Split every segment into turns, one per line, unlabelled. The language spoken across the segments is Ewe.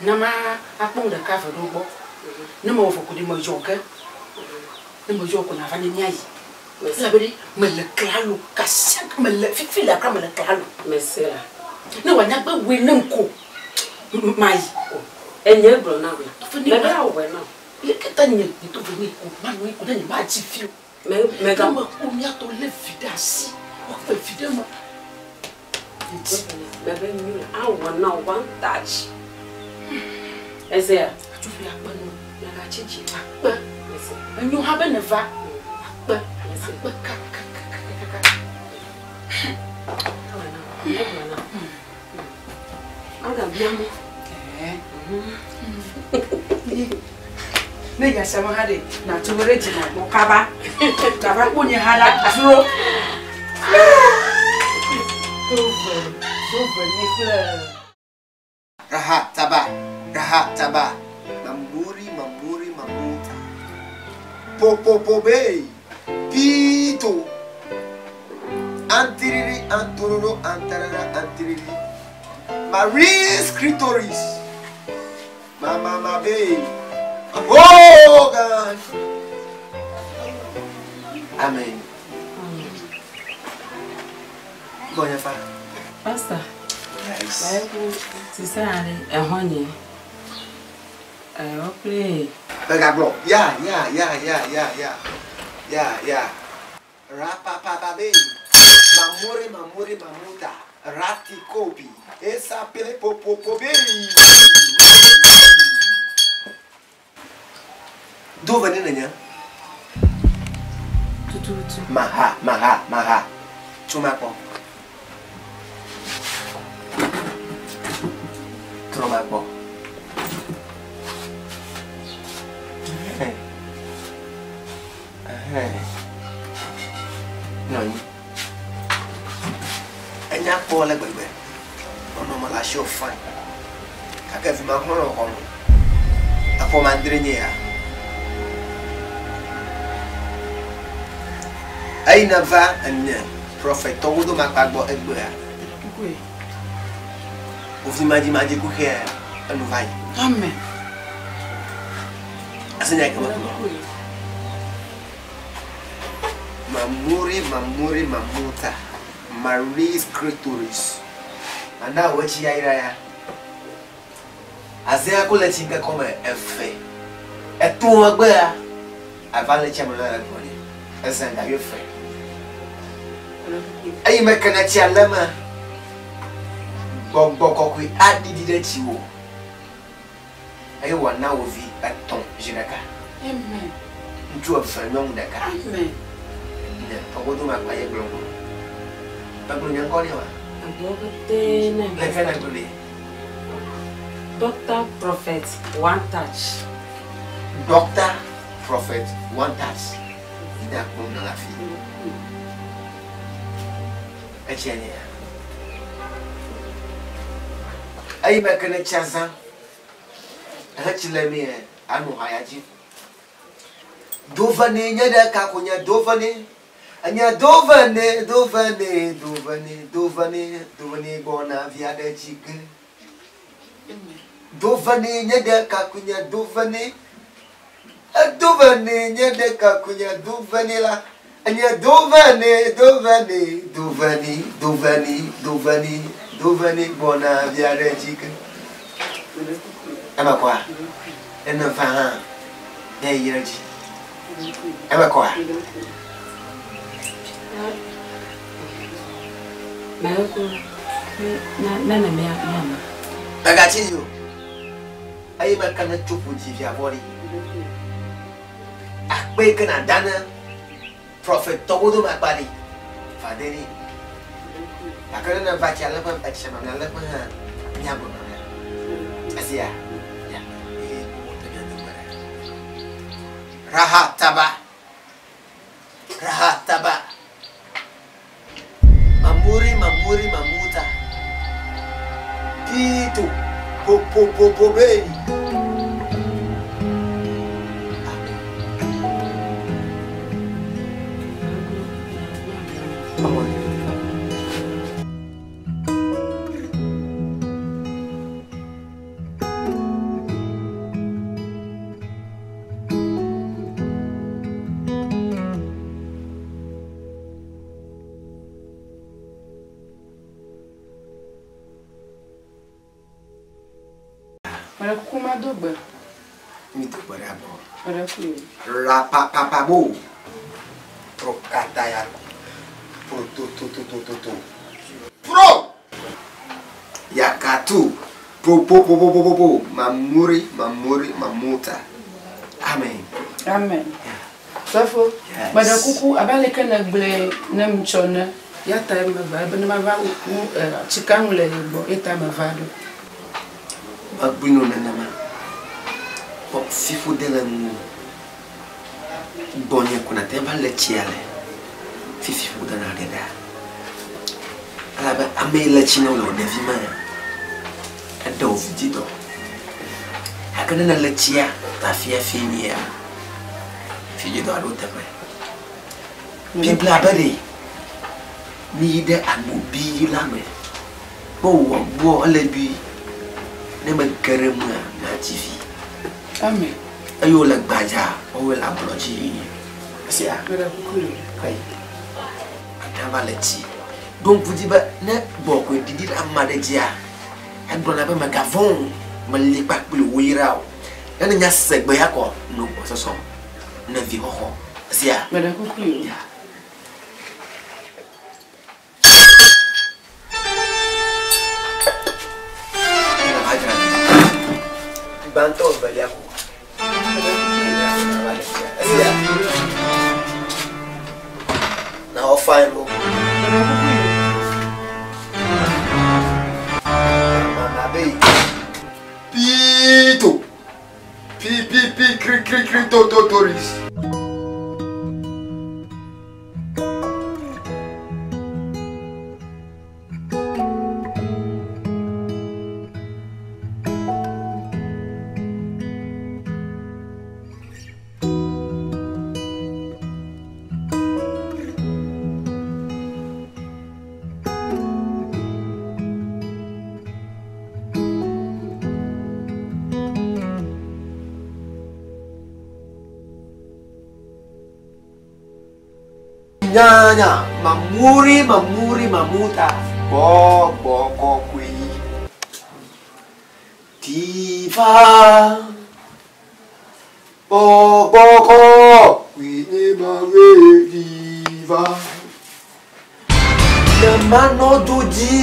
Ne ma akpɔ nu ɖeka eve ɖewo gbɔ. Ne mewɔ vɔ ko ɖe meyɔ ge. Ne meyɔ ko nava ne míayi. Elabe ɖe mele klalo kasia mele fifi laa kura mele klalo.
Mese la.
Ne wòanya gbe wɔe nem ko mayi.
Enye gblɔ nam la. Mebe awɔe nam.
Leke ta nye nye to ve nɛ ko manɔ anyi ko ne nyemadzi vi o.
Me mega.
Ne mekpɔ mía tɔ lé vi ɖe asi, woaƒe vi ɖe me.
Mebe nyo la awɔ na wò one touch. Ezea.
Atsuƒe akpe nu.
Megatsi dzi.
Akpe. Enyo hã be nèva. Akpe. Akpe kakakakaka.
Awɔ na wò. Egblɔ na wò. Agabia mɔ.
Ne nya sia me hã ɖe, nàtso ɖe dzi nàgbɔ kaba. Nàva kpɔ nye hã la, dzro. Tove, tove nye kple.
Raha taba, raha taba, mamuri mamuri mamuta. Popopobe, pito. Antiriri antororo antarara antiriri. Marie clitoris. Mama ma be. Oh God. Amen. Gbɔnye fa.
Pastor.
Yes.
Mayeku sisa ale ehɔnye. Wokple.
Megagblɔ. Ya ya ya ya ya ya ya ya. Rapapababe. Mamuri mamuri mamuta. Ratikopi. Esapele popopobe. Do ve ne nenya.
Tututu.
Maha maha maha. Tso makpɔ. Trɔ makpɔ. Nɔ anyi. Enya kpɔ le gbegbe. Nɔnɔme le asiwò fine. Gake vi ma xɔlɔ̃ xɔlɔ̃. Eƒome adre nye ya. Eyi neva ene prɔfetɔwo do makpa gbɔ egbea. Wovi madzimadzi kuxia enu va yi.
Amen.
Ase nya yi ke megblɔ. Mamuri mamuri mamuta. Marie clitoris. Mana wò etsi yayra ya. Azea ko le tsi ŋke kɔme eve. Etɔ egbea ava le tsia me le gblɔ nɛ. Ezã gavi eve. Eyi me ke ne tsia le me, gbɔgbɔ kɔkɔe aɖiɖi ɖe dziwò eye wòana wò vi etɔ̃ zi ɖeka.
Amen.
Ŋutsu eve, nyɔnu ɖeka.
Amen.
Nye tɔgbodo makpa ye gblɔ ŋu. Megblɔ nye ŋkɔ nɛ wa.
Agblɔ pete nɛ.
Leke nègblɔ nɛ?
Doctor Prophet One Touch.
Doctor Prophet One Touch. Nya kpɔm nɔ le afi. Etsia nye ya. Eyi me ke ne tsia zã ehe tsi le mi anu haya dzi. Dovene nye ɖeka ko nye dovene. Enye dovene, dovene, dovene, dovene, dovene gbɔna via ɖe dzi ge. Dovene nye ɖeka ko nye dovene. Edovene nye ɖeka ko nye dovene la. Enye dovene, dovene, dovene, dovene, dovene, dovene gbɔna via ɖe dzi ge. Eme kɔa? Ene va hã ne yi ɖe dzi. Eme kɔa? Megatsi dzi o. Eye meke ne tso ƒo dzi via vɔ ɖi. Akpe yi ke nàda ne prɔfetɔwo dome akpa ɖi. Va de ɖi. Gake ne nèva tsia léƒe, etsia mamlɛa léƒe hã, míagblɔ mamlɛa. Esia? Ya. Eye wote mía dome ɖe. Raha taba. Raha taba. Mamuri mamuri mamuta. Pito. Popopopobe. Come on.
Meɖe kuku mado gbe.
Mi do gbe ɖa gbɔ.
Meɖe kuku.
Rapapapabo. Prokataya. Protototototo. Pro. Yakatu. Po po po po po po po. Mamuri mamuri mamuta. Amen.
Amen. Sɔfo,
Yes.
meɖe kuku abe aleke nègblɔe ne ŋutsɔ ne ya ta meva be ne mava wu tsika ŋu le ye gbɔ ye ta meva ɖo.
Megblɔe no nenema. Kpɔ fiƒode le ŋu. Gbɔnye ko nate va le tsia le. Fifi ƒode na ɖe ɖa. Elabe ame yi le tsi na wo le wò ɖevi me, eɖe wò vidzidɔ. Gake ne nèle tsia le afi hafi nyia, vidzidɔ aɖo teƒe. Biblia be ɖe miyi ɖe agbo bi la me. Kpɔ wò agboa ele bi. Ne mege ɖe emea, nadzi vi.
Amen.
Eye wole gbadza, woawoe le ablɔ dzi. Esia.
Meɖe kuku le.
Ayi. Ate va le tsi. Ɖo ŋku dzi be ne gbɔgbɔe ɖiɖi ɖe ame aɖe dzia, egblɔna be mègavɔ̃ o, meli kpakple wò yra o. Ne nènya se gbe ya kɔ, no gbɔsɔsɔ ne vi xɔxɔ. Esia.
Meɖe kuku le.
Ya. Gbãtɔ evelia ko. Esia. Na wɔ fain lo. Mama be. Pito. Pi pi pi kri kri kri to to toris. Nyanya, mamuri mamuri mamuta. Gbɔ gbɔ kɔkɔe. Diva. Gbɔ gbɔ kɔkɔe ne mawe diva. Ne manɔ do dzi.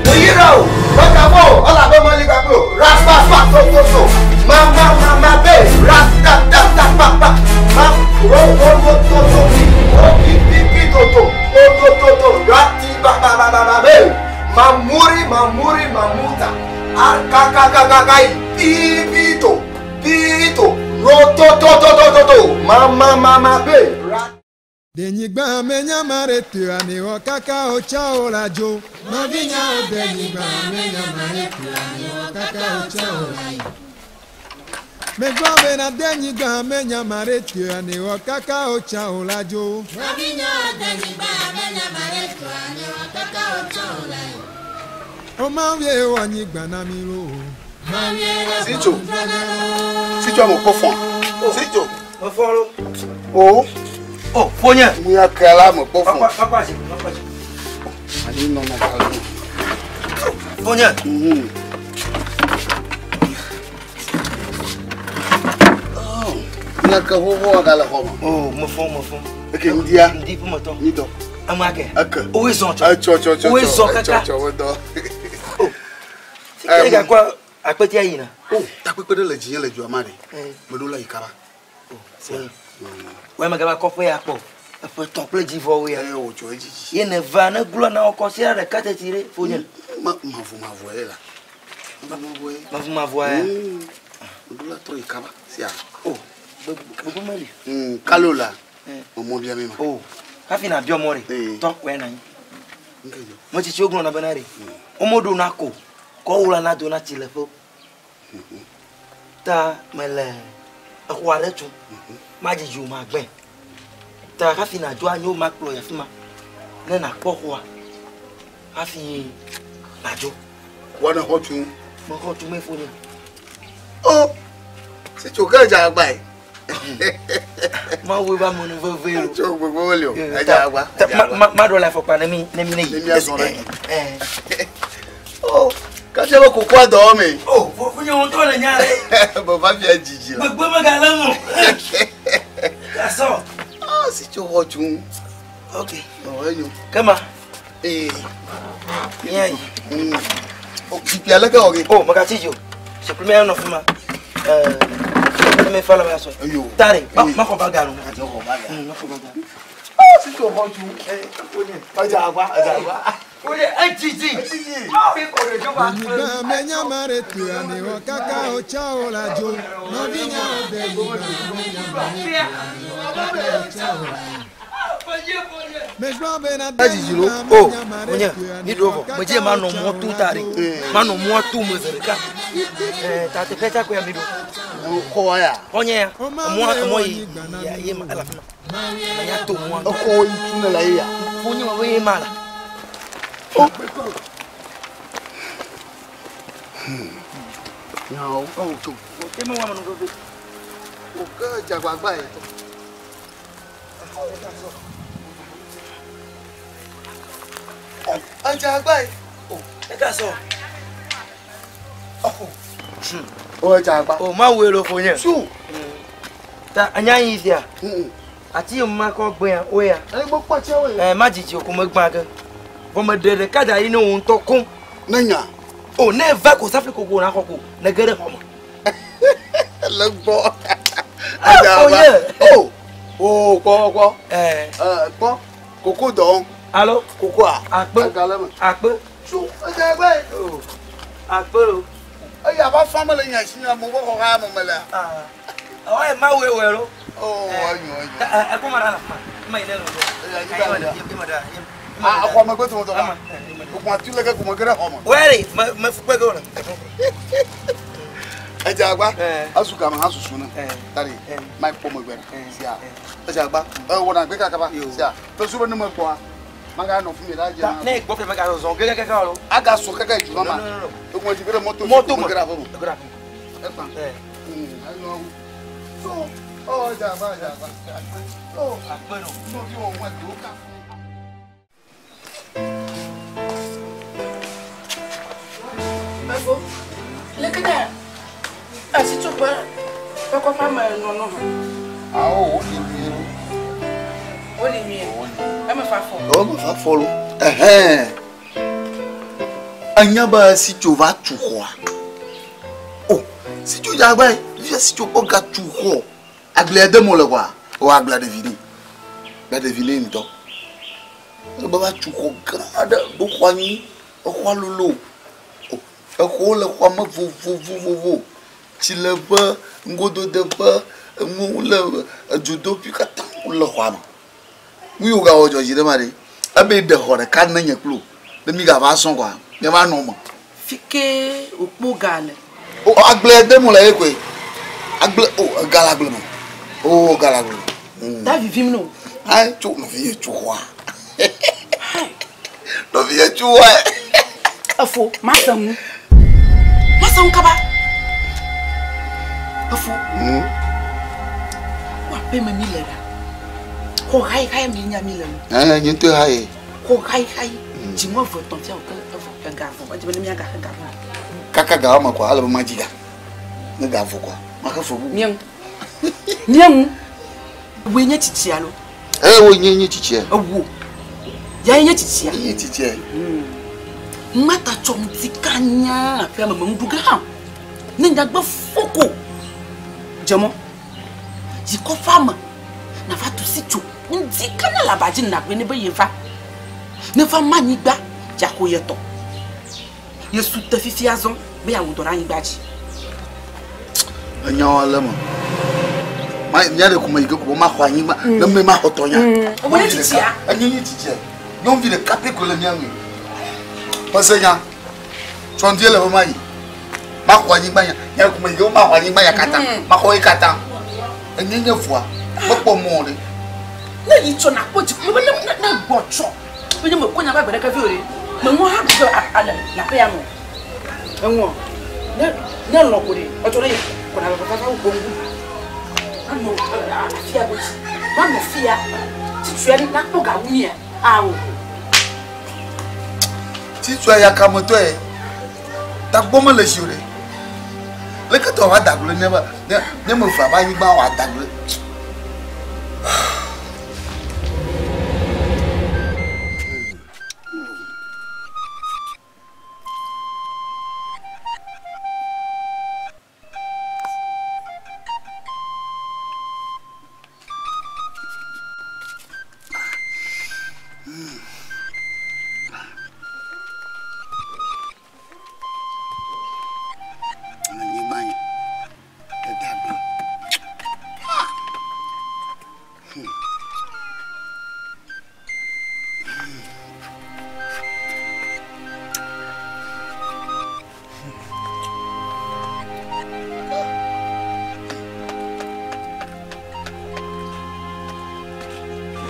Oyira o, bàtà mọ́ o, ọ̀là bẹ́ẹ̀ mọ́ nígbà pé o, raspa pa so so so, ma ma ma ma bẹ́ẹ̀ ra ta ta ta pa pa, ma ro ro ro to to pi, ro pi pi pi to to, to to to to, ra ti ba ba ba ba ba bẹ́ẹ̀, ma múri ma múri ma múta, a ka ka ka ka ka yi, pi pi to, pi to, ro to to to to to to, ma ma ma ma bẹ́ẹ̀ ra.
Denyigba menya mare tua ni wo kaka o cha o la jo. Nɔvinya o denyigba menya mare tua ni wo kaka o cha o la yi. Megblɔ bena denyigba menya mare tua ni wo kaka o cha o la jo.
Nɔvinya o denyigba menya mare tua ni wo kaka o cha o la yi.
O ma wie wɔ nyigba na mi lo.
Sitso. Sitso ame kpɔ fɔn. Sitso.
Mefɔ lo.
O.
Oh, fonye.
Mu ya ke la me kpɔ fɔn.
Papa si, papa si.
Ani nɔ na ka lo.
Fonye.
Mu ya ke xoxo ga le xɔ me.
Oh, mefɔ, mefɔ.
Eke ŋdia.
Ŋdi ƒe metɔ.
Mi dɔ.
Ame ake.
Eke.
Owe zɔn tsɔ.
Etsɔ tsɔ tsɔ.
Owe zɔn kaka.
Etsɔ tsɔ wo dɔ.
Oh. Sike gakɔ akpetia yina.
Oh, takpekpe ɖe le dzinye le dua ma ɖe. Meɖo la yi kaba.
Oh, Wọ́n mega va kɔƒe ya kpɔ. Eƒe tɔ kple dzivɔwo ya.
Eye wòtsɔ edzi dzi.
Ye ne va ne gblɔ na wokɔ sia ɖeka teti ɖe fonye.
Ma mavumavue ye la. Mavumavue.
Mavumavua ya.
Meɖo la trɔ yi kaba sia.
Oh, gbogbo meli.
Kalo la. Mɔmɔ bia mi ma.
Oh, hafi na biɔ mɔ ɖe. Tɔ kɔe na anyi. Metsitsiwo gblɔna bena ɖe. Womeɖo na ko. Kɔ wla na do na tsi le ƒe. Ta mele exɔ aɖe tum. Madzidzi o magbẽ. Ta hafi nadzo anyo makplɔ yi afi ma. Ne nakpɔ xɔa. Hafi nadzo.
Wa ne xɔ tu.
Mexɔ tu me fonye.
O si tso ke dza agba yi.
Mawu ba mɔnu veve lo.
Tso gbogbo wole o. Edza agba.
Ma ɖo le afɔkpa ne mi ne mi ne yi.
Ne mi azɔ ɖe yi. O kafi be kokoa dɔ wɔme.
O fonye ŋutɔ le nya ɖe.
Baba fia dzidzi la.
Gbegbe megale ŋu. Gasɔ.
Ah si tso xɔ tu.
Ok.
Ɔ enyo.
Kema.
Ee.
Mía yi.
O zikpui aleke wɔ ge?
O megatsi dzi o. Zikpui mía nɔ fi ma. Ɛɛ eme fa la ma sɔ.
Eyo.
Tari ma ma xɔ ba ga no.
Ma xɔ ba ga.
Ma xɔ ba ga.
Ah si tso xɔ tu. Edza agba edza agba.
Wòle edzidzi.
Nyigba menya mare tua ne wɔ kaka o tsa o la dzo. Nɔvinyawo de nyigba menya mare tua ne wɔ kaka o tsa o la yi. Megblɔ bena de
Edzidzi lo.
nyigba
O
menya mare
wònye
tua ne
mi ɖo
wɔ
vɔ.
kaka
Medze ma
o
nɔ
tsa
mɔ
o
to
la
ta ɖe.
dzo.
Ma nɔ mɔa to me zi ɖeka. Ɛɛ ta teƒe tsa koe mi ɖo.
Xɔ ya.
Xɔ nye ya. Emɔa emɔ yi ya ye ma ele afi ma. Ma ya to mɔa.
Exɔ yi tu ne la ye ya.
Fonye ma be ye ma la.
Nyawo ɔ tso.
Te me wa me nu veve.
O ke dza agbagba yi. Edza agba yi.
Eka sɔ.
O edza agba.
O ma woe lo fonye.
Su.
Ta anya yi sia. Ati yi ma kɔ gbe ya o ya.
Egbe kpɔtse wo ye.
Ɛ ma dzidzi o ko me gbã ke. Vɔ me ɖe ɖeka da ɖi ne wo ŋutɔ kom.
Ne nya.
O ne va ko safli koko na xɔ ko ne ge ɖe xɔ me.
Le gbɔ.
Ah,
Edza agba.
fonye.
O. O kpɔ kpɔ.
Ɛɛ.
Ɛ kpɔ. Koko dɔn.
Alo.
Kokoa.
Akpe.
Ega le me.
Akpe.
Su edza agba yi.
O. Akpe lo.
Eya va fa me le nya si nya mo bɔ xɔ ha me me lea.
Aa. Awɔ ye ma woe wɔ lo.
O enyo enyo.
Ta ɛ ɛkɔ ma ɖe la fi ma. Ma yi ne lo.
Eya
Ayi
yi
ma
ba
ɖe ye ma ɖe.
Ah xɔ me gbe tɔmɔtɔ ma. Okun atu le ke ko me ge ɖe xɔ me.
Wɛri me me fukpe ke o le.
Edza agba.
Ɛ.
Asu game hã susu ne.
Ɛ.
Tari.
Ɛ.
Ma kpɔ megbe.
Ɛ.
Sia. Edza agba. Ɛ wɔna gbe kaka va.
Yo.
Sia. Pesu be ne me gbɔa. Maga nɔ fi mi la dze.
Ta ne gbɔ fɛ me ka zɔn keke keke lo.
Aga sɔ keke dzu ma.
Non, non, non.
Okun dzi ge ɖe mɔto.
Mɔto me.
me ge ɖe aƒe me.
Ge ɖe aƒe me.
Ekpa.
Ɛ.
Enyo. So. Ɔ edza agba edza agba. So.
Akpe lo.
Nɔvi wɔ ŋu edo ka.
Mefo, leke ɖe asitsoƒe ƒe kɔƒea me nɔnɔ hã?
Awo wo li nyuie lo.
Woli nyuie. Eme fa fɔ.
Ɔ me fa fɔ lo. Ɛhɛn. Enya be sitso va tu xɔa. O sitso dze agba yi. Fifia sitso kpɔ ga tu xɔ. Agblea dem wole kɔa. O agblea ɖevi nɛ. Gblea ɖevi nɛ ŋutɔ. Ele be va tu xɔ gã aɖe ɖo xɔ anyi. Exɔa lolo. O exɔwo le xɔa me vovovovovo. Tsileƒe, ŋgododeƒe, enuwo le edzodoƒe katã wole xɔa me. Nu yiwo gawɔ dzɔ dzi ɖe ma ɖe. Ebe ɖe xɔ ɖeka ne nye kplo. Ne mi gava sɔn kɔa, miava nɔ me.
Fi ke wòkpɔ ga le.
O agblea dem wole ye koe. Agble o ega le agble me. O ega le agble me.
Ta vivim no.
Ayi tso nɔvi ye tso xɔa. Nɔvi ye tso xɔa.
Efo, ma se ŋu. Ma se ŋu kaba. Efo. Wo aƒe me mi le ɖa. Xɔ hayi mi nya mi le nu.
Ɛɛ nye ŋutɔ ha ye.
Xɔ hayi. Dziŋɔ ve tɔn fia wòke evɔ ega vɔ. Edzi be ne míagaxe ga vɔ.
Kaka ga wɔme kɔa ele be ma dzi ga. Ne ga vɔ kɔa, ma xe fe bubu.
Mía ŋu. Mía ŋu. Woe nye tsitsia lo.
Eye wo nye nye tsitsia.
Ewo. Ya nye tsitsia.
Nye tsitsia.
Mata tsɔ ŋuti kanya aƒea me me ŋu ɖu ge hã. Ne nyagbe foko. Dze mɔ. Yi kɔƒea me. Nava tu si tso. Ŋdi kanya le aba dzi nagblɔe ne be yeva. Ne va ma anyigba dzaxo ye tɔ. Yesu te fifia zɔ be yeawɔ dɔ ɖe anyigba dzi.
Enyawo le me. Ma nya ɖe ko me yi ke ko ma xɔ anyigba. Ne me ma xɔ tɔ nya.
Wo nye tsitsia.
Enye nye tsitsia. Nyɔnuvi ɖeka pɛ ko le mía ŋu. Mese nya. Tsɔndie le be ma yi. Ma xɔ anyigba nya. Nya ko me yi ke ma xɔ anyigba nya katã. Ma xɔ ye katã. Enye nye vɔa. Mekpɔ mɔ ɖe.
Ne yi tsɔ nakpɔ dzi ne ne ne gbɔ tsɔ. Be nye me kɔ nya va gbe ɖeke vi o ɖe. Me ŋu hã ɖu ge ale le aƒea me o. Eŋuɔ, ne ne lɔ ko ɖe, etsɔ ɖe yi kɔna le fafa wu gbɔngu. Anɔ afia godzi. Manɔ fia. Titsuya ɖe nakpɔ gawu mia. Awo.
Titsua ya kametɔe. Tagbɔ mele si o ɖe. Leke tɔ va dagble ne ba ne ne me va ba anyigba wa dagble. Anyigba yi edagble.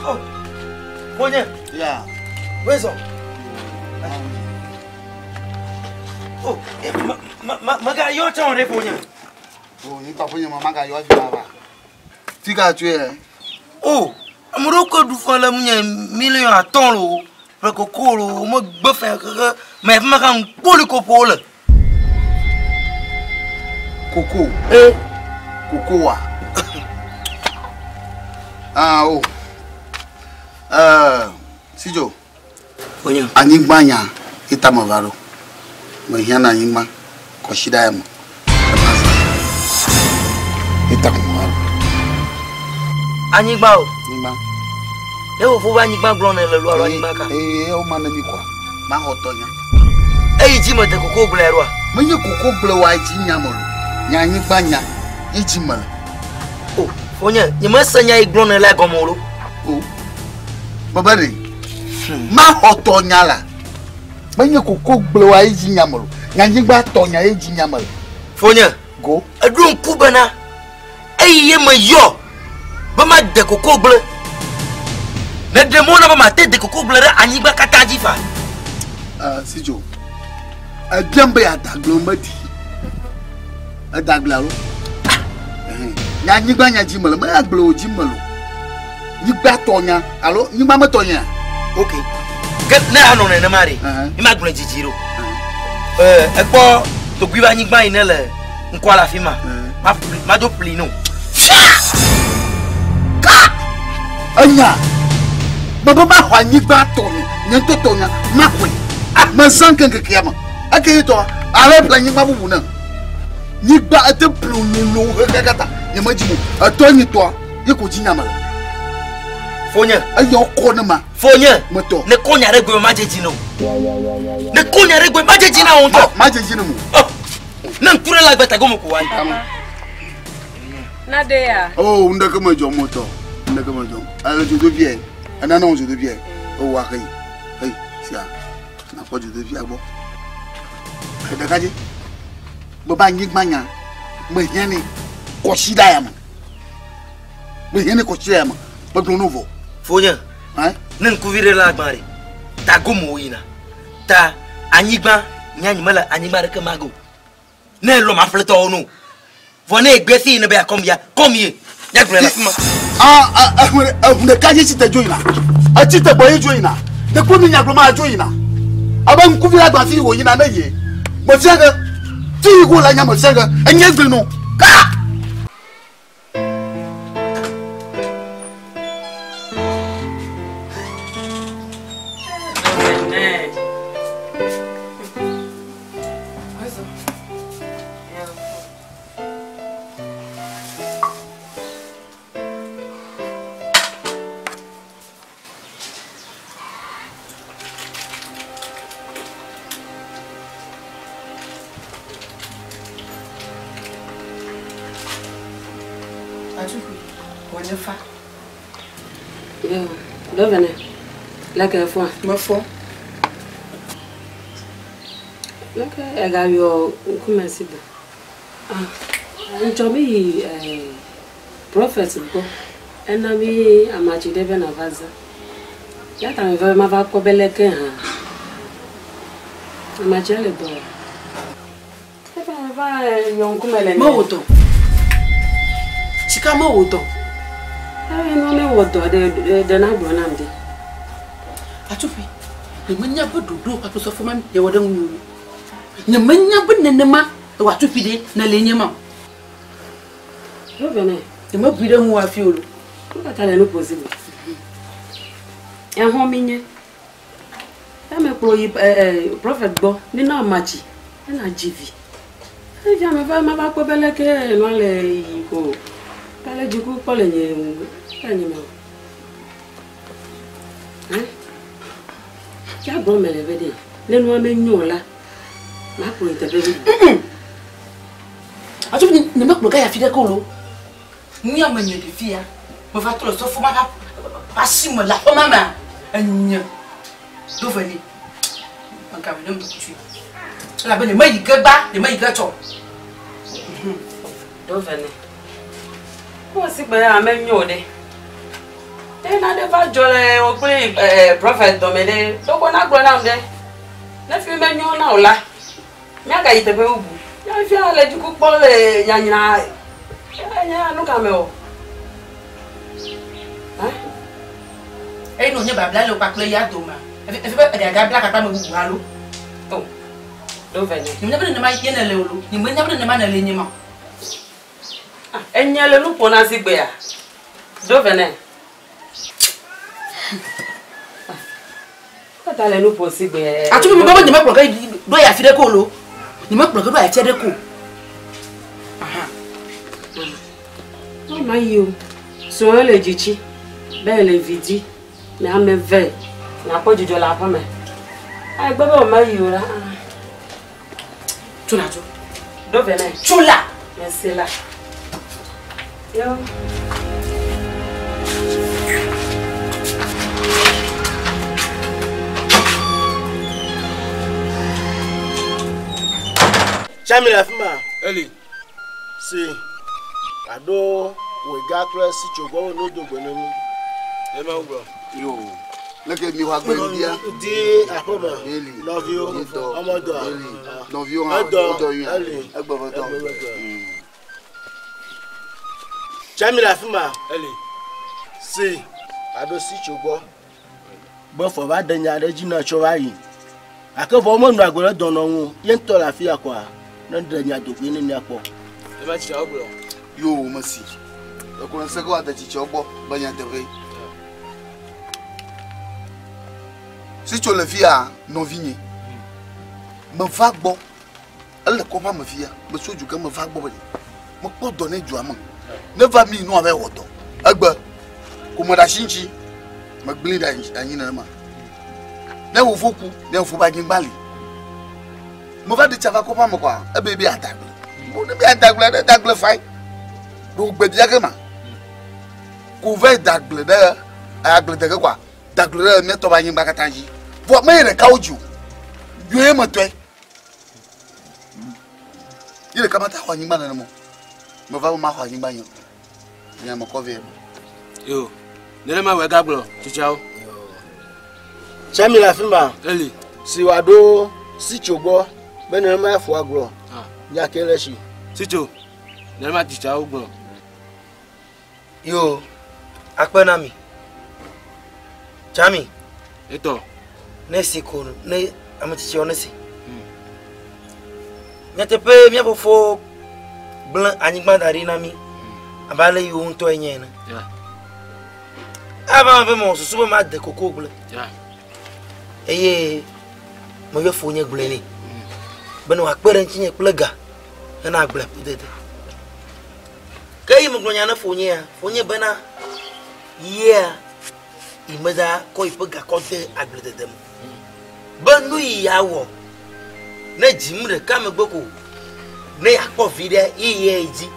Oh, Fonye.
Yeah.
Wezɔ. Oh, eh, ma ma ma ga yɔ tsã ɖe fonye.
O ni tɔ fonye ma ma ga yɔ fi ma va. Fi ka tsoe yɛ?
Oh, ame ɖewo ke ɖu fã le ŋunye miliɔn atɔ̃ lo ƒe koko lo womegbe fɛ xexe mɛ fi ma ka ŋkpoli koƒo wole.
Koko.
Eh.
Koko wa. Ah o. Eh, Sidzo.
Fonye.
Anyigba nya ita me va ɖo. Mehiã na anyigba kɔsiɖa ya me. Ema zã. Ita ko me va ɖo.
Anyigba o.
Anyigba.
Ne fofo be anyigba gblɔ ne le lo alo anyigba ka.
Ee, wo ma ne mi kɔa. Maxɔ tɔ nya.
Eyi dzi me de koko gblẽ ɖoa.
Menye koko gblẽ wa dzi nya me lo. Nya anyigba nya ye dzi me le.
O, fonye, nye mese nya yi gblɔ ne la gɔme o lo.
O. Bebe ɖe. Maxɔ tɔ nya la. Menye koko gblẽ wa ye dzi nya me lo. Nya anyigba tɔ nya ye dzi nya me le.
Fonye.
Go.
Eɖo ŋku bena eyi ye me yɔ be ma de koko gblẽ. Ne ɖe mɔ na be ma te de koko gblẽ ɖe anyigba katã dzi fa.
Sidzo. Ebiam be yeada gblẽ medi. Eda gblẽ alo? Nya anyigba nya dzi me le, me agble wo dzi me lo. Nyigba tɔ nya alo nyigba metɔ nya.
Ok. Ke ne anɔ nenema ɖe, mi ma gblẽ dzidzi ɖo. Ekpɔ togui be anyigba yi ne le ŋkɔa le afi ma. Ma ƒli, ma do ƒli no.
Fia! Ka! Enya! Bebe ma xɔ anyigba tɔ nya, nye ŋutɔ tɔ nya, ma xɔe. Ah, mezã ŋkekekea me. Eke ye tɔ, ale ƒle anyigba bubu ne. Nyigba ete ƒle lolo xexe katã. Nye medzi mo. Etɔ nyi tɔa, ye ko dzi nya me le.
Fonye.
Eya wokɔ ne ma.
Fonye.
Metɔ.
Ne kɔ nya ɖe gbe ma dze dzi ne o. Ne kɔ nya ɖe gbe ma dze dzi na wo ŋutɔ.
Ma dze dzi ne mo.
Oh. Ne ŋku ɖe le agbeta gɔme ko wa.
Na de ya.
Oh, ndeke me dzɔ motɔ. Ndeke me dzɔ. Ale dzodoƒie. Ena na wo dzodoƒie. O wa xeyi. Xeyi sia. Nakpɔ dzodoƒia gbɔ. Ɖeka dzi. Bebe anyigba nya. Mehiã ne kɔsiɖa ya me. Mehiã ne kɔsiɖa ya me. Megblɔ no vɔ.
Fonye. Ne ŋkuvi ɖe le agba ɖe. Ta gome wo yina. Ta anyigba nya nyi mele anyigba ɖeke ma go. Ne lɔ ma ƒletɔwo no. Vɔ ne egbe fi ne be akɔm ya, kɔm ye. Nya gblɔ le afi ma.
Ah, ehu ɖeka dzi tsi te dzo yina. Etsi te gbɔ ye dzo yina. Ne kpɔ mi nya gblɔ ma dzo yina. Abe ŋkuvi la gba fi wo yina ne ye. Mefia ge. Fi yi go la nya mefia ge. Enye gbe no. Ka!
Yo, dovene. Leke fɔ.
Mefɔ.
Leke ega yɔ ŋkume si be. Ah, ŋtsɔ mi yi prophet gbɔ. Ena mi amatsi ɖe be nava zã. Ya ta mi va be mava kpɔ be leke hã. Amatsia le dɔ. meva yɔ ŋkume le
Mewɔ dɔ. Sika mewɔ dɔ.
Eye nu ne wɔ dɔ ɖe ɖe na gblɔ nam ɖe.
Atsuƒui, nyemenya be ɖoɖo kpakple sɔfo ma yewɔ ɖe ŋunye o. Nyemenya be nenema ewɔ atsuƒui ɖe nele nye ma o.
Ɖo vɛ nɛ.
Nyemebui ɖe ŋuwò hafi o lo.
Nu ka ta le nu ƒo zi me? Exɔ mi nye. Eme kplɔ yi prophet gbɔ ne na amatsi ena dzi vi. Efia me va mava kpɔ be leke nua le yi ko. Ta le dziku kpɔ le nye le nye me o. Hein? Ya gblɔ me le be ɖe ne nua menyo o la makplɔ yi teƒe bubu.
Atsuƒui nyemekplɔ ga yi afi ɖeke o lo. Nu ya menye ɖevi ya meva trɔ le sɔfo ma ƒe asi me le aƒe ma mea enye do ve nɛ. Megawɔe ne ŋdɔkutsu. Elabe nyemeyi ge gba, nyemeyi ge tsɔ.
Do ve nɛ. Wɔ si gbe ame nyo ɖe. Ne nane va dzɔ le wò kple prophet dɔme ɖe, ɖoko na gblɔ nam ɖe. Ne fi menyo na o la, míagayi teƒe bubu. Fia le dziku kpɔ le nyanyra. Enye nu ka me o?
Eyi ne wònye babla le wò kpakple ya domea, efi be eɖe agabla kpakple ame bubu alo?
O, ɖo ve nɛ.
Nyemenya be nenema ye nèle o lo. Nyemenya be nenema nèle nye ma o.
Enye le nu ƒo na zigbea? Ɖo ve nɛ. Kata le nu ƒo zigbe.
Atsuƒui me be nyemekplɔ ge ɖo yi afi ɖeke o lo. Nyemekplɔ ge ɖo yi afi ɖeke o. Aha.
Mama yi o. Srɔ̃ le dzitsi be le vi dzi. Ne ame ve nakpɔ dzidzɔ le aƒe me. Egbe be wòma yi o la.
Tso na tso.
Ɖo ve nɛ.
Tso la.
Mese la. Yo.
Tsami le afi ma.
Eli.
Si aɖo wòega kple sitso gbɔ wo no do gbe ne mi.
Ema wo gblɔ.
Yo. Leke mi xɔ agbe ŋdia.
Di aƒe me.
Eli.
Nɔviwo.
Edɔ.
Ɔmɔdɔa.
Eli. Nɔviwo hã.
Edɔ.
Wodɔ nyuia.
Eli.
Egbe ƒe dɔ.
Egbe ƒe dɔ. Tsami le afi ma.
Eli.
Si aɖo sitso gbɔ. Be fɔ va ɖe nya ɖe dzi na tsɔ va yi. Gake vɔ womenɔ agbe ɖe dɔnɔ ŋu o. Ye ŋutɔ le afi ya kɔa, ne ɖe nya dogoe ne míakpɔ.
Ema tsitsiawo gblɔ.
Yo mesi. Ekplɔ ŋusẽ ke woade tsitsiawo gbɔ be nyateƒe. Sitso le fia nɔvinye. Meva gbɔ. Ele kɔƒea me fia. Meso du ke meva gbɔ be mekpɔ dɔ ne dua me. Ne va mi nua va wɔ dɔ. Egbe ko me ɖe asi ŋuti. Megblẽ ɖe anyi nenema. Ne wofo ku, ne wofo be anyigba li. Meva ɖe tsa va kɔƒea me kɔa, ebe be adagble. Mo ne be adagble ɖe dagble fae. Ɖo gbe bia ge ma. Ko va dagble ɖe agble de ge kɔa, dagble ɖe míatɔ be anyigba katã dzi. Vɔ me ɖeka wo dzi o. Yɔe me tɔe. Ye ɖeka mate xɔ anyigba nenema o. Meva be maxɔ anyigba nye o. Nye me kɔ vɛ.
Yo. Nenema wòe gagblɔ tsitsiawo.
Tsami le afi ma.
Eli.
Si wòaɖo sitso gbɔ be nenema efoa gblɔ. Nya ke le esi.
Sitso. Nenema tsitsiawo gblɔ.
Yo, akpe na mi. Tsami.
Etɔ.
Ne si ko ne ame tsitsiawo ne si. Nyateƒe mía fofo gblẽ anyigba da ɖi na mí abe ale yi wo ŋutɔ enye ene. Ava me be mewɔ susu be made koko gblẽ. Eye meyɔ fonye gblɔe nɛ bene wòakpe ɖe ŋutinye kple ga hena agblea ƒudede. Ke eyi megblɔ nya ne fonye ya, fonye bena yea yi meda kɔ yiƒe ga kɔ de agbledede me. Be nu yi yeawɔ ne dzim ɖeka megbe ko ne yeakpɔ vi ɖe ye ye dzi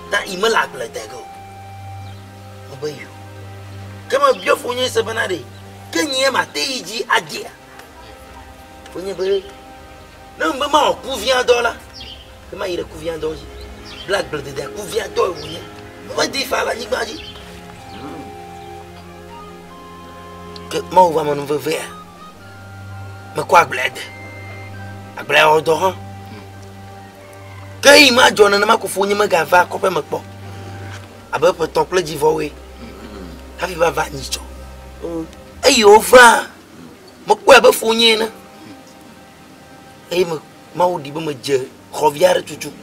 ta yi mele agble de ge o. Mebe yo. Ke mebiɔ fonye se bena ɖe ke nye mate yi dzi adea. Fonye be ne mebe mawɔ kuvia dɔ la, ke mayi ɖe kuvia dɔ dzi. Bla agblededea kuvia dɔ wònye. Medi fa le anyigba dzi. Ke Mawu va me nu vevea. Mekɔ agblea de. Agblea wɔ dɔ hã. Ke yi ma dzɔ nenema ko fonye megava kɔƒe me kpɔ. Abe ƒe tɔ̃ kple dzivɔwoe hafi va va nyitsɔ. Eyi wova mekpɔe abe fonye ene. Eye me Mawu ɖi be medze xɔvi aɖe tutu.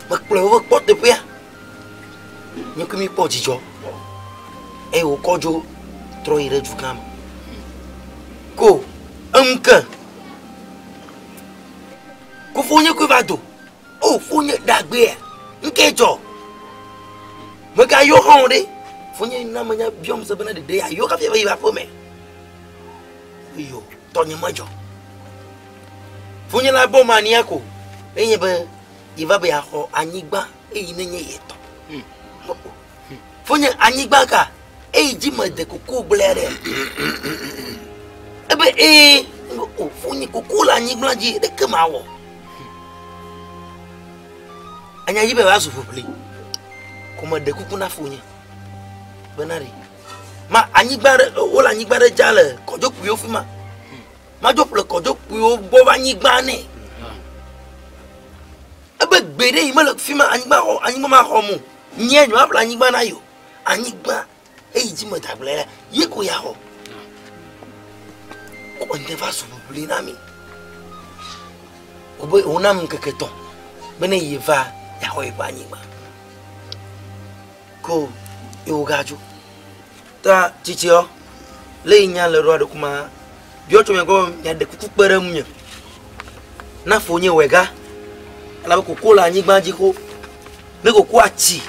Mekplɔe wova kpɔ teƒea. Nye kple mi kpɔ dzidzɔ. Eye wòkɔ dzo trɔ yi ɖe dugã me. Ko eŋu ke. Ko fonye koe va do. O fonye ɖagbea. Ŋke dzɔ. Megayɔ hã o ɖe. Fonye na menya biɔm se bena ɖeɖe ayɔ hafi ava yi va aƒeme. Eyo tɔnye medzɔ. Fonye la gbɔ mania ko. Enye be yi va be yeaxɔ anyigba eyi ne nye yetɔ. Fonye anyigba ka eyi dzi mede koko gblẽ ɖe. Ebe ee o fonye koko le anyigba dzi ɖeke mawɔ. Anya dzi be va zu ʋuʋli. Ko meɖe kuku na fonye bena ɖe ma anyigba ɖe wole anyigba ɖe dza le kɔdzokpuiwo fi ma. Madzo ƒle kɔdzokpuiwo gbɔ va anyigba nɛ. Ebe gbe ɖe yi mele fi ma anyigba xɔ anyigba ma xɔ mo. Nye nyɔ aƒle anyigba na yo. Anyigba eyi dzi me dagble la ye ko ya xɔ. Ko ŋde va zu ʋuʋli na mi. Wobe wonam ŋkeke tɔ̃ be ne yi va yaxɔ yeƒe anyigba. Ko ye wogadzo. Ta tsitsiɔ le yi nya le ɖoa ɖe kuma biɔ tso mia gbɔ miaɖe kuku kpe ɖe ŋunye. Na fonye wɛga elabe koko le anyigba dzi xo. Ne koko atsi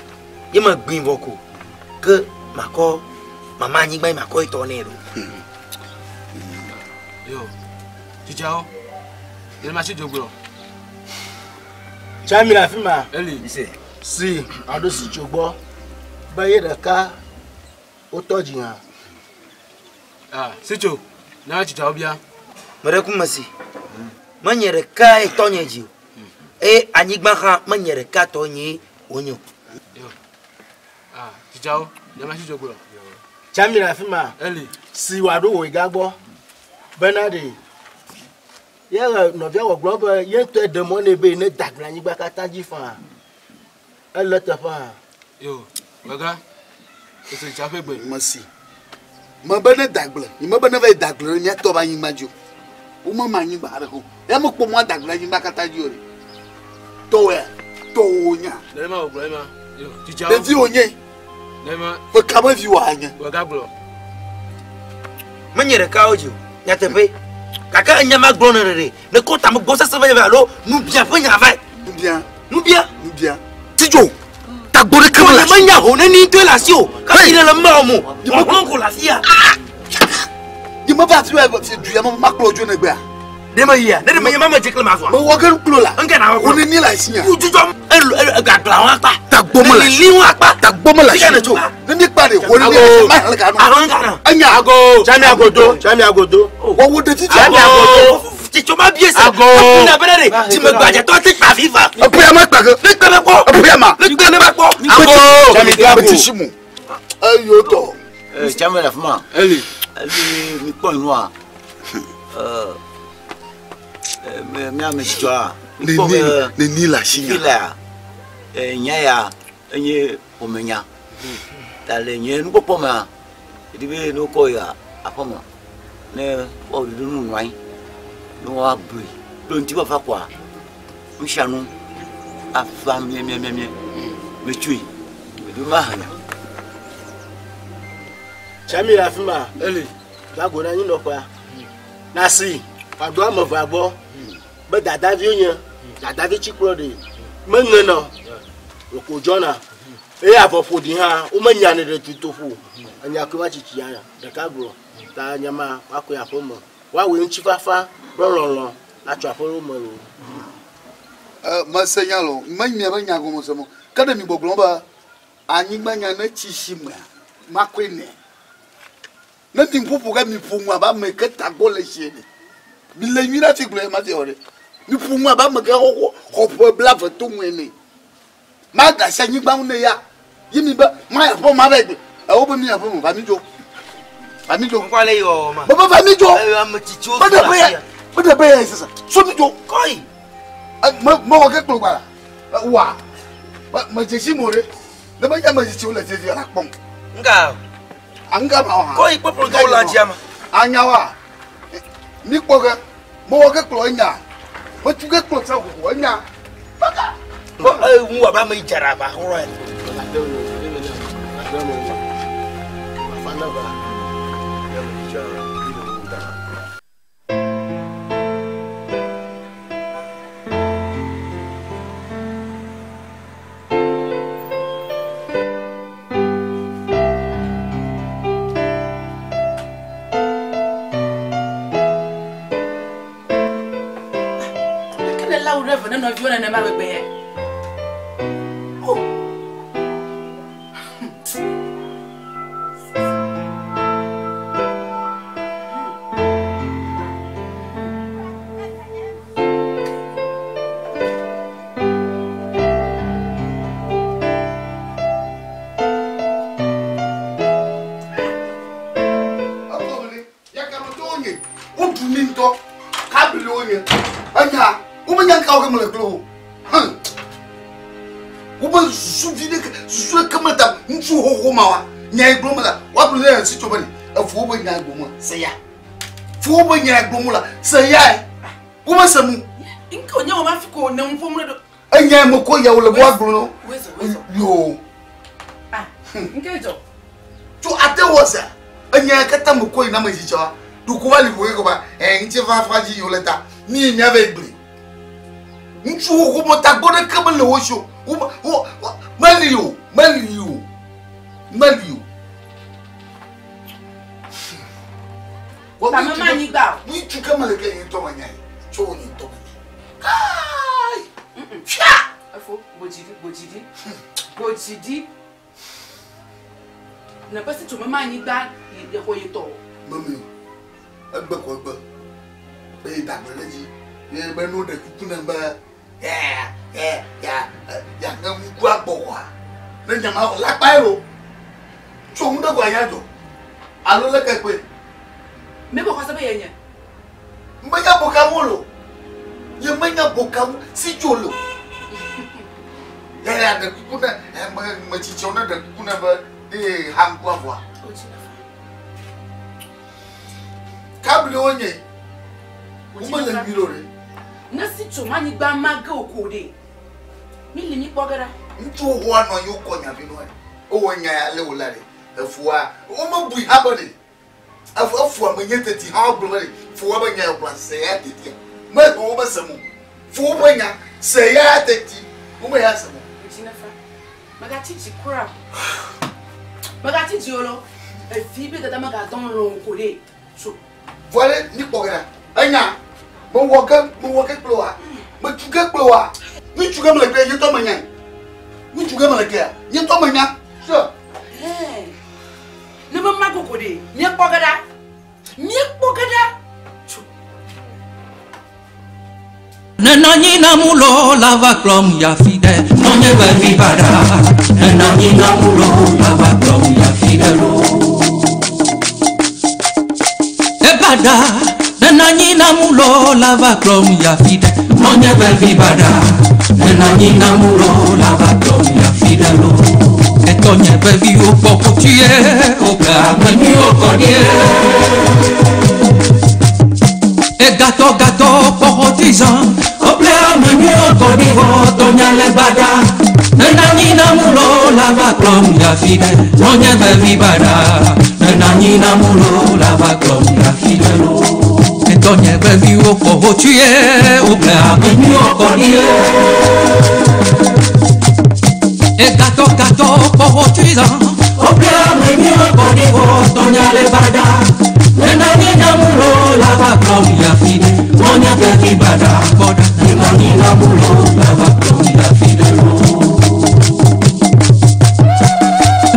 ye me gbin vɔ ko ke makɔ mama anyigba ye makɔ etɔ nɛ ɖo.
Yo, tsitsiawo, yɛlɛ ma tsi dzogblɔ.
Tsami le afi ma.
Eli.
Si aɖo si tso gbɔ be ye ɖeka wotɔ dzi hã.
Ah, Sitso, na tsitsiawo bia.
Meɖe ku me si. Menye ɖeka ye tɔnye dzi o. Eye anyigba hã menye ɖeka tɔ nye wonye o.
Yo. Ah, tsitsiawo, na ma tsi dzogblɔ.
Tsami le afi ma.
Eli.
Si wòaɖo wò ga gbɔ bena ɖe ye le nɔvia wɔ gblɔ be ye ŋutɔe ɖe mɔ nɛ be ne da gble anyigba katã dzi faa. Ele teƒe hã.
Yo, wega, ese tsitsia ƒe gbe.
Mesi. Mebe ne da gble, nye mebe ne va yi da gble ɖe mía tɔ be anyigba dzi o. Womema anyigba aɖe o. Ya mekpɔ mɔ ada gble anyigba katã dzi o ɖe. Tɔwɔe, tɔwò wònya.
Nenema wògblɔ ema. Yo, tsitsiawo.
Ɖevi wònye.
Nenema.
Ƒe ka me vi wòanye?
Wega gblɔ.
Menye ɖeka wo dzi o. Nyateƒe. Gake enya ma gblɔ ne ɖeɖe. Ne kɔ tame gbɔ sese va alo nubia ƒe nya va.
Nubia.
Nubia.
Nubia. Tidzo. Tagbɔ ɖeke mele
asi. Menya ho neni ŋutɔe le asi o. Kasi ɖe le mewɔ mo. Hlɔ̃ ko le asia.
Nye meva afi wa du ya me makplɔ dzo negbea.
Ɖe me yia. Ne ɖe me nye ma me dze kle ma zɔa.
Mewɔ ge klo la.
Ŋke na wɔ
klo. Wo neni le asi nya.
Dzudzɔ elu elu gagla wɔn akpa.
Tagbɔ mele asi.
Lili wɔn akpa.
Tagbɔ mele asi.
Fika ne tso.
Ne mi kpa ɖe wo neni le asi ma xlẽ ka nu.
Ahlẽ ka nu.
Enya.
Ago.
Tsami agodo. Tsami agodo.
Wɔwɔ ɖevi dzi.
Tsami agodo.
Tsitso ma bie se.
Ago.
Ekuna bena ɖe dzimegbadzɛtɔ te kpa viva.
Eƒea ma kpa ge.
Ne kpe be kpɔ.
Eƒea ma.
Ne kpe ne ba kpɔ.
Ago.
Tsami do ago.
Eti si mu. Eyo tɔ.
Tsami le afi ma.
Eli.
Eli mi kpɔ nua. Mía ame tsitsɔa.
Neni neni le asi nya.
Fi lea, nya ya enye ƒomenya. Ta le nye nukpɔkpɔ mea, eɖi be ne wokɔ yi aƒeme ne woawɔ ɖoɖo nu nɔ anyi ne woabui kple ŋutifafa koa, nu sia nu ava miamiamiamia. Metsoe, meɖo mahe nya.
Tsami le afi ma.
Eli.
Va go na anyinɔƒea. Nasi wòaɖo ame evea gbɔ be dadaviwo nye dadavi tsikplɔ ɖe meŋena o ko dzɔna eye avɔ ƒoɖi hã womenya ne ɖe dutoƒo enya koe va tsitsi ya ɖeka gblɔ ta nya ma woakɔe aƒe me woawɔe ŋutifafa kple lɔlɔ̃ atso aƒe wo me loo.
Mese nya lo, menye miaƒe nya gɔme sem o. Ke ɖe mi gbɔgblɔm be anyigba nya ne tsi si mea, makɔe nɛ. Ne mi ƒoƒo ge mi ƒo nu abe ame ke tagbɔ le si ene. Mi le nyui ɖe hafi gblɔe ma fiɔ ɖe. Mi ƒo nu abe ame ke xɔ xɔ ƒe blaeve to ŋu ene. Maga asi anyigba ŋu ne ya. Ye mi be ma ya ƒe ma va gbe. Ewo be mi ya ƒe me va mi dzo. Va mi dzo.
Ŋkɔ le yɔ ma.
Be va mi dzo.
Ame tsitsiwo
Be ɖe be ya. Be ɖe be ya sasa. So mi dzo.
Kɔyi.
Me me wɔ ke kplɔ gba la. Wa. Me dzesi mo ɖe. Ne menye ame tsitsiwo le dzesi la kpɔm.
Nga.
Anga ma wa.
Kɔ yi kpɔkplɔ dɔwɔ la dzia ma.
Anya wa. Mi kpɔ ke. Mewɔ ke kplɔ enya. Metu ke kplɔ tsa xoxo enya. Baka.
Bɔn eye ŋu wa ba me dzara ba xɔrɔ yɛ.
Leke ne la wo ɖe ve ne nɔviwo nenema gbegbe ya? Oh.
Woɖu mi ŋutɔ kabili wonye enya womenya nkawo ke mele kple wo wobe susu vi ɖeke susu ɖeke mele ta ŋutsu xoxo ma wa nya yi gblɔm la woagblɔ ne esi tso be ne efu wobe nya gblɔm la se ya fu wobe nya gblɔm la se ya wome se nu.
Nke wònye wò ma fi ko ne ŋu ƒom ɖe ɖo.
Enya me ko ya wole be woagblɔ no.
Wezo wezo.
Yoo.
Nke dzɔ.
Tso ate wɔ sea enya katã me ko yina me dzi tsɔ ɖoko va li ƒo ye ba ɛ ŋuti fafa dzi yiwo le ta mi yi mía va yi gblẽ ŋutsu xoxo me tagbɔ ɖeke mele wo si o wo wo meli o meli o meli o.
Tame ma anyigba o.
Ŋutsu ke mele ke nye ŋutɔ me nya yi tso nye ŋutɔ me nya kai fia.
Efo gbodzi ɖi gbodzi ɖi gbodzi ɖi. Ne ƒe si tso mema anyigba yi xɔ yi tɔ o.
Memi o egbe ko egbe eye dagbe ɖe dzi ye be no ɖe kuku ne be ya ya ya ya ne ŋku agbɔ wa ne nyama wɔ la kpa ye o tso ŋu ɖe ko anya dzɔ alo leke kpe.
Mi bɔ xɔse be yenye.
Menya boka ŋu lo ye menya boka ŋu si tso lo ya ya ɖe kuku ne me me tsitsiwo ne ɖe kuku ne be eye ha ŋku avɔa. Kabli wonye womele nyui ɖo ɖe.
Ne si tso ma anyigba ma ge o ko ɖe mi li mi kpɔ ge ɖa.
Ŋutsu xoxoa nɔ anyi wokɔ nya vi nɔ anyi wowɔ nya ya le wo la ɖe efua womebui hã be ɖe efu efua menye teti hã wogblɔ be ɖe fua be nya gblɔ se ya tetia me wo be se mo fu be nya se ya teti wome ya se mo.
Dzinefa megatsi dzi kura megatsi dzi o lo evi be dada megadɔn lɔ ko ɖe tso.
Vɔ ɖe mi kpɔ ge ɖa enya mewɔ ke mewɔ ke kple wa metu ke kple wa ŋutsu ke mele ke nye tɔ menya ŋutsu ke mele kea nye tɔ menya se.
Ne me ma koko ɖe míekpɔ ge ɖa míekpɔ ge ɖa.
Nenanyi namulo lava kplɔm ya fi ɖe nɔnye be vi baɖa. Nenanyi namulo lava kplɔm ya fi ɖe lo. Ebaɖa nenanyi namulo lava kplɔm ya fi ɖe nɔnye be vi baɖa. Nenanyi namulo lava kplɔm ya fi ɖe lo. Etɔnye be viwo kpɔ kotue woƒe ame nyuiwo kɔ ɖie. Egatɔ gatɔ kpɔ xɔtizã woƒe ame nyuiwo kɔ ɖi vɔ tɔnya le gbada. Nenanyi namulo lava kplɔm ya fi ɖe nɔnye be vi baɖa. Nenanyi namulo lava kplɔm ya fi ɖe lo. Etɔnye be viwo kpɔ hotsuie woƒe ame nyuiwo kɔ ɖie. Egatɔ gatɔ kpɔ xɔtizã woƒe ame nyuiwo kɔ ɖi vɔ tɔnya le gbada. Nenanyi namulo lava kplɔm ya fi ɖe nɔnye be vi baɖa kpɔ ɖa. Nenanyi namulo lava kplɔm ya fi ɖe lo.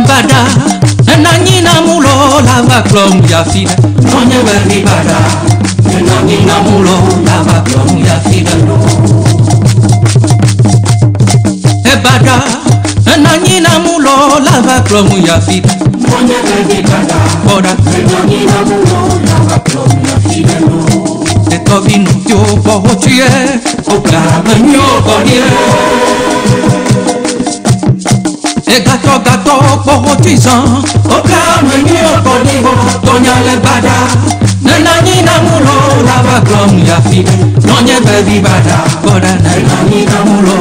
Baɖa nenanyi namulo lava kplɔm ya fi ɖe nɔnye be vi baɖa. Nenanyi namulo lava kplɔm ya fi ɖe lo. Ebaɖa nenanyi namulo lava kplɔm ya fi ɖe nɔnye be vi baɖa kpɔ ɖa. Nenanyi namulo lava kplɔm ya fi ɖe lo. Etɔvi nɔviwo kpɔ hotsuie woƒe ame nyuiwo kɔ ɖie. Egatɔ gatɔ kpɔxɔ ti zan. Wobla ame nyuiwo kɔ ɖi wɔ tɔnya le gbada. Nenanyi na mu lo lava gblɔm ya fi ɖe. Nɔnye vevi baɖa kpɔ ɖa. Nenanyi na mu lo